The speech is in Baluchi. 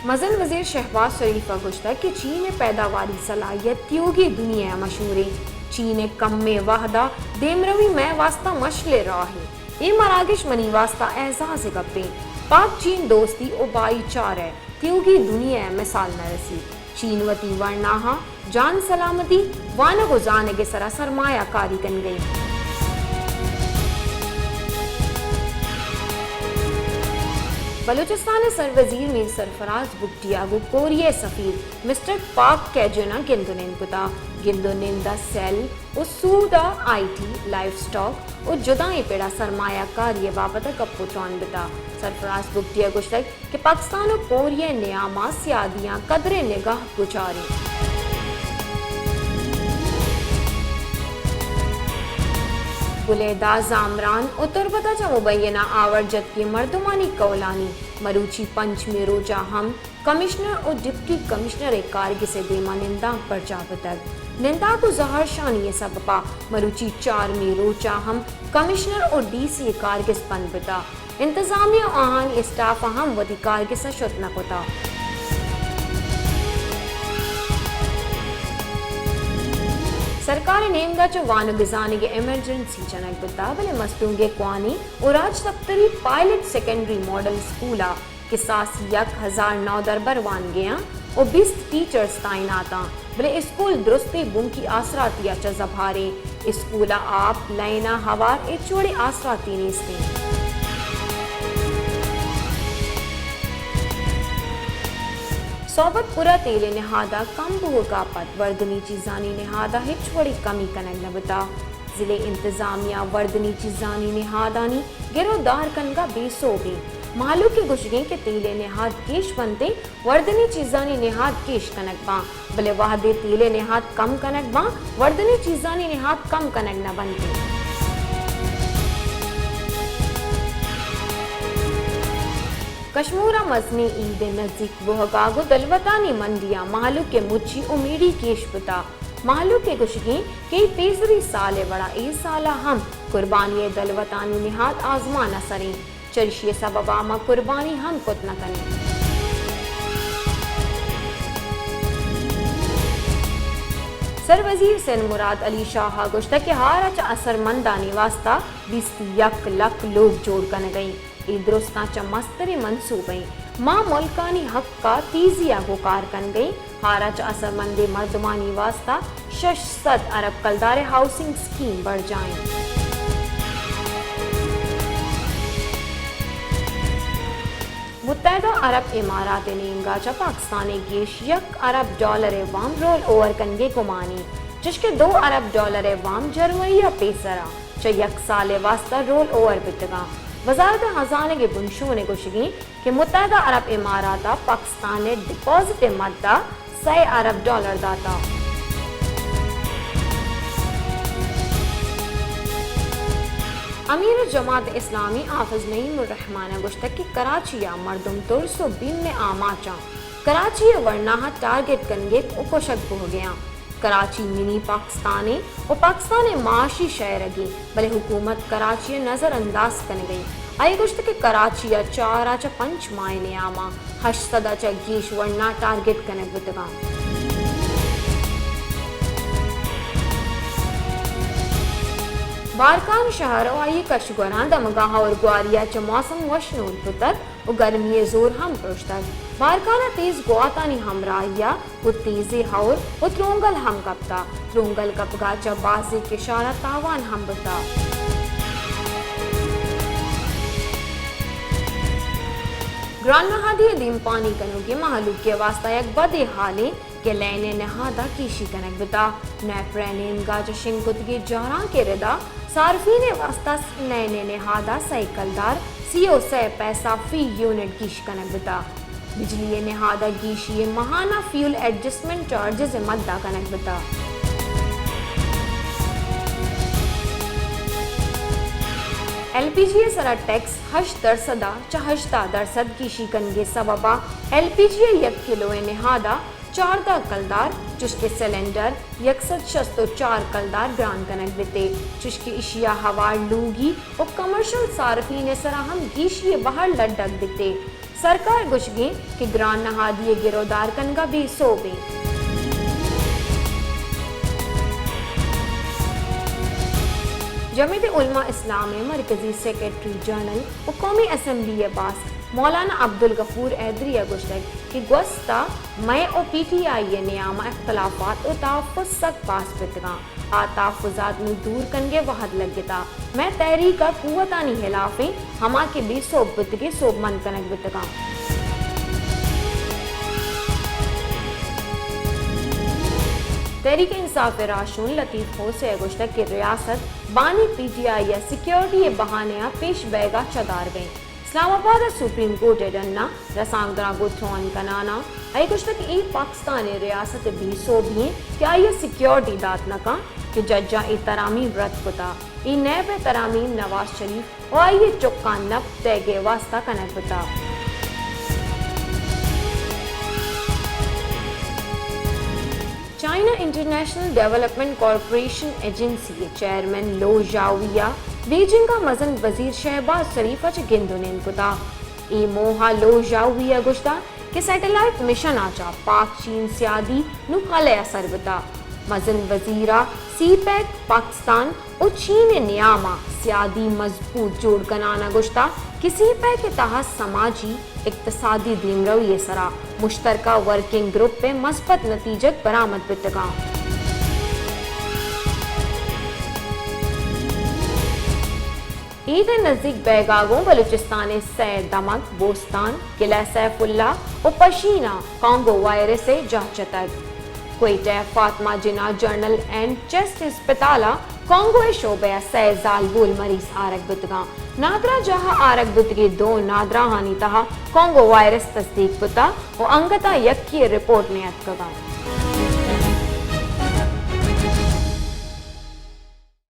مزن وزیر شہباز شریف ءَ گوشتگ کہ چین ءِ پیداواری صلاحیت تیوگیں دنیا ءَ مشہور ایں۔ چین ءِ کمیں وہد ءَ دیمروی مئے واستہ مشل ءِ راہے۔ اے مراگش منی واستہ اعزاز ءِ گپے۔ پاک چین دوستی ءُ بھائی چارہ ءِ تیوگیں دنیا ءَ مثال نہ رسیت۔ چین وتی ورناہاں جان سلامتی، وانگ ءُ زانگ ءِ سرا سرمایہ کاری کنگ ءَ اِنت۔ بلوچستان ءِ سروزیر میر سرفراز بگٹی ءَ گوں کوریا ءِ سفیر مسٹر پارک کیجن ءَ گند ءُ نند کتگ۔ گند ءُ نند ءَ سیل ءُ سود ءَ آئی ٹی، لائیو سٹاک ءُ جدائیں پڑ ءَ سرمایہ کاری ءِ بابت ءَ گپ ءُ تران بوتگ۔ سرفراز بگٹی ءَ گوشتگ کہ پاکستان ءُ کوریا ءِ نیام ءَ سیادیاں قدرے نگاہ گچار ایں۔ بلیدہ، زامران ءُ تربت ءَ چہ مبینہ آور جتگیں مردمانی کہولانی مروچی پنچمی روچ ءَ ہم کمشنر ءُ ڈپٹی کمشنر ءِ کارگس ءِ دیم ءَ نندانک برجاہ بوتگ۔ نندانک ءُ زہرشانی ءِ سبب ءَ مروچی چارمی روچ ءَ ہم کمشنر ءُ ڈی سی ءِ کارگس بند بوتگ۔ انتظامیہ ءُ آہانی اسٹاف ءَ ہم وتی کارگساں شت نہ کتگ۔ سرکار ءِ نیمگ ءَ چہ وانگ ءُ زانگ ءِ ایمرجنسی جنگ بوتگ، بلے مستونگ ءِ کوانی ءُ راجدپتری پائلٹ سیکنڈری ماڈل اسکول ءَ کساس یک ہزار نودربر وانگیاں ءُ بیست ٹیچرز تعیناتاں، بلے اسکول درستیں بنکی آسراتی ءَ چہ زبہاریں۔ اسکول ءَ آپ، لائن ءَ ہوار، ہچ وڑیں آسراتی نیستیں۔ صحبت پورہ تیل ءِ نہاد ءِ کم بوگ ءَ پد وردنی چیزانی نہاد ءَ ہچ وڑیں کمی کنگ نہ بوتگ۔ ضلعی انتظامیہ وردنی چیزانی نہادانی گر ءُ دار کنگ ءَ بے سوب ایں۔ مہلوک ءِ گوشگ ایں کہ تیل ءِ نہاد گیش بنت ایں، وردنی چیزانی نہاد گیش کنگ باں، بلے وہدے تیل ءِ نہاد کم کنگ باں، وردنی چیزانی نہاد کم کنگ نہ بنت ایں۔ کشمور ءَ مزنیں عید ءِ نزیک بوہگ ءَ گوں دلوتانی منڈیاں مہلوک ءِ مچی ءُ میڑی گیش بوتگ۔ مہلوک ءِ گوشگ ایں کہ اے پیسری سال ءِ وڑا اے سال ءَ ہم قربانی ءِ دلوتانی نہاد آزمان ءِ سر ایں، چریشی ءِ سبب ءَ ما قربانی ہم کت نہ کنیں۔ سروزیر سندھ مراد علی شاہ ءَ گوشتگ کہ ہار ءَ چہ اثرمندانی واستہ بیست یک لک لوگ جوڑ کنگ ءَ ایں۔ اے درستاں چہ مستریں منصوبہ ایں۔ ما ملکانی حق ءَ تیزی ءَ گوں کار کنگ ءَ ایں۔ ہار ءَ چہ اثرمندیں مردمانی واستہ شش سد ارب کلدار ءِ ہاؤسنگ اسکیم برجاہ ایں۔ متحدہ عرب امارات ءِ نیمگ ءَ چہ پاکستان ءَ گیش یک ارب ڈالر ءِ وام رول اوور کنگ ءِ گمان ایں، چشکہ دو ارب ڈالر ءِ وام جرمنی ءَ پیسر ءَ چہ یک سال ءِ واستہ رول اوور بیتگاں۔ وزارت خزانگ ءِ بنشون ءِ گوشگ ایں کہ متحدہ عرب امارات ءَ پاکستان ءِ ڈیپازٹ ءِ مد ءَ سئے ارب ڈالر داتگ۔ امیر جماعت اسلامی حافظ نعیم الرحمان ءَ گوشتگ کہ کراچی ءَ مردم ترس ءُ بیم ءِ آماچ اَنت۔ کراچی ءِ ورناہاں ٹارگٹ کنگ ءَ اَنت ءُ کشگ بوگ ءَ اَنت۔ کراچی منی پاکستان ایں ءُ پاکستان ءِ معاشی شہرگے، بلے حکومت کراچی ءَ نظر انداز کنگ ءَ ایں۔ آئی ءَ گوشت کہ کراچی ءَ چار ءَ چہ پنچ ماہ ءِ نیام ءَ ہشت سد ءَ چہ گیش ورنا ٹارگٹ کنگ بوتگ اَنت۔ بارکھان شہر ءُ آئی ءِ کش ءُ گوراں دمگاں ہئور گواری ءَ چہ موسم وشنود بوتگ ءُ گرمی ءِ زور ہم پرشتگ۔ بارکھان ءَ تیز گواتانی ہمراہی ءَ گوں تیزیں ہئور ءُ ترونگل ہم کپتگ۔ ترونگل کپگ ءَ چہ بازیں کشار ءَ تاوان ہم بوتگ۔ گرانمہادی ءِ دیمپانی کنوکیں مہلوک ءِ واستہ یک بدیں ہالے کہ لین ءِ نہاد ءَ گیشی کنگ بوتگ۔ نیپرا ءِ نیمگ ءَ چہ شنگ کتگیں جہلانک ءِ رد ءَ صارفین ءِ واستہ لین ءِ نہاد ءَ سئے کلدار سی ءُ سئے پیسہ فی یونٹ گیش کنگ بوتگ۔ بجلی ءِ نہاد ءَ گیشی ءِ ماہانہ فیول ایڈجسٹمنٹ چارجز ءِ مد ءَ کنگ بوتگ۔ ایل پی جی ءِ سرا ٹیکس ہشت درسد ءَ چہ ہشتاد درسد گیشی کنگ ءِ سبب ءَ ایل پی جی ءِ یک کلو ءِ نہاد ءَ چاردہ کلدار، چشکہ سلنڈر یک سد شست ءُ چار کلدار گران کنگ بیت، چشکہ ایشی ءَ ہوار لوگی ءُ کمرشل صارفین ءِ سرا ہم گیشی ءِ بہر لڈگ بیت۔ سرکار گوشگیں کہ گران نہادی ء گرودار کنگ ء بے سوب انت۔ جمعیت علماء اسلام ء مرکزی سیکرٹری جنرل و قومی اسمبلی ء باسک مولانا عبدالغفور حیدری ء گوشتگ کہ گوست ء مئے و پی ٹی آئی ء نیام ء اختلافات و تحفظ سک باز بیتگاں۔ آ تحفظات نوں دور کنگ ء وہد لگتہ۔ مئے تحریک ء قوتانی ہلاف ایں، ہما کہ بے سوب بوتگیں سوبمند کنگ بوتگاں۔ تحریک انصاف ء راہشون لطیف کھوسہ ء گوشتگ کہ ریاست بانی پی ٹی آئی ء سیکیورٹی ء بہانے ء پیش بئیگ ء چدارگ ء انت۔ اسلام آباد ء سپریم کورٹ ء ڈن ء رسانکدراں گوں تران کنان ء اے گوشتگ کہ اے پاکستان ء ریاست ء بے سوبی انت کہ آئی ء سیکیورٹی دات نہ کنت کہ ججاں اے ترامیم رد کتہ۔ اے نیب ء ترامیم نواز شریف و آئی ء چکاں نپ دئیگ ء واستہ کنگ بوتہ۔ China international development corporation agency ء چیئرمین لو ژاوی ء بیجنگ ء مزن وزیر شہباز شریف ء چہ گند و نند کتہ۔ اے موہ ء لو ژاوی ء گوشتہ کہ سیٹلائٹ مشن ء چہ پاک چین سیادی نوں کلہ ء سر بوتہ۔ مزن وزیر ء سی پیک پاکستان و چین ء نیام ء سیادی مضبوط جوڑ کنان ء گوشتہ کہ سی پیک ء تہا سماجی اقتصادی دیمروی ء سرا مشترکہ ورکنگ گروپ ء مثبت نتیجگ برآمد بیتگاں۔ عید ء نزیک بئیگا گوں بلوچستان ء سئے دمگ بوستان، قلعہ سیف اللہ و پشین ء کانگو وائرس ء جاہ جتگ۔ کوئٹہ ء فاطمہ جناح جنرل اینڈ چیسٹ ہسپتال ء کانگو ء شعبہ ء سئے زالبول مریض آرگ بوتگاں۔ نادراہ جاہ ء آرگ بوتگیں دو نادراہانی تہا کانگو وائرس تصدیق بوتگ و انگتاں یکے ء رپورٹ نیاتکگ انت۔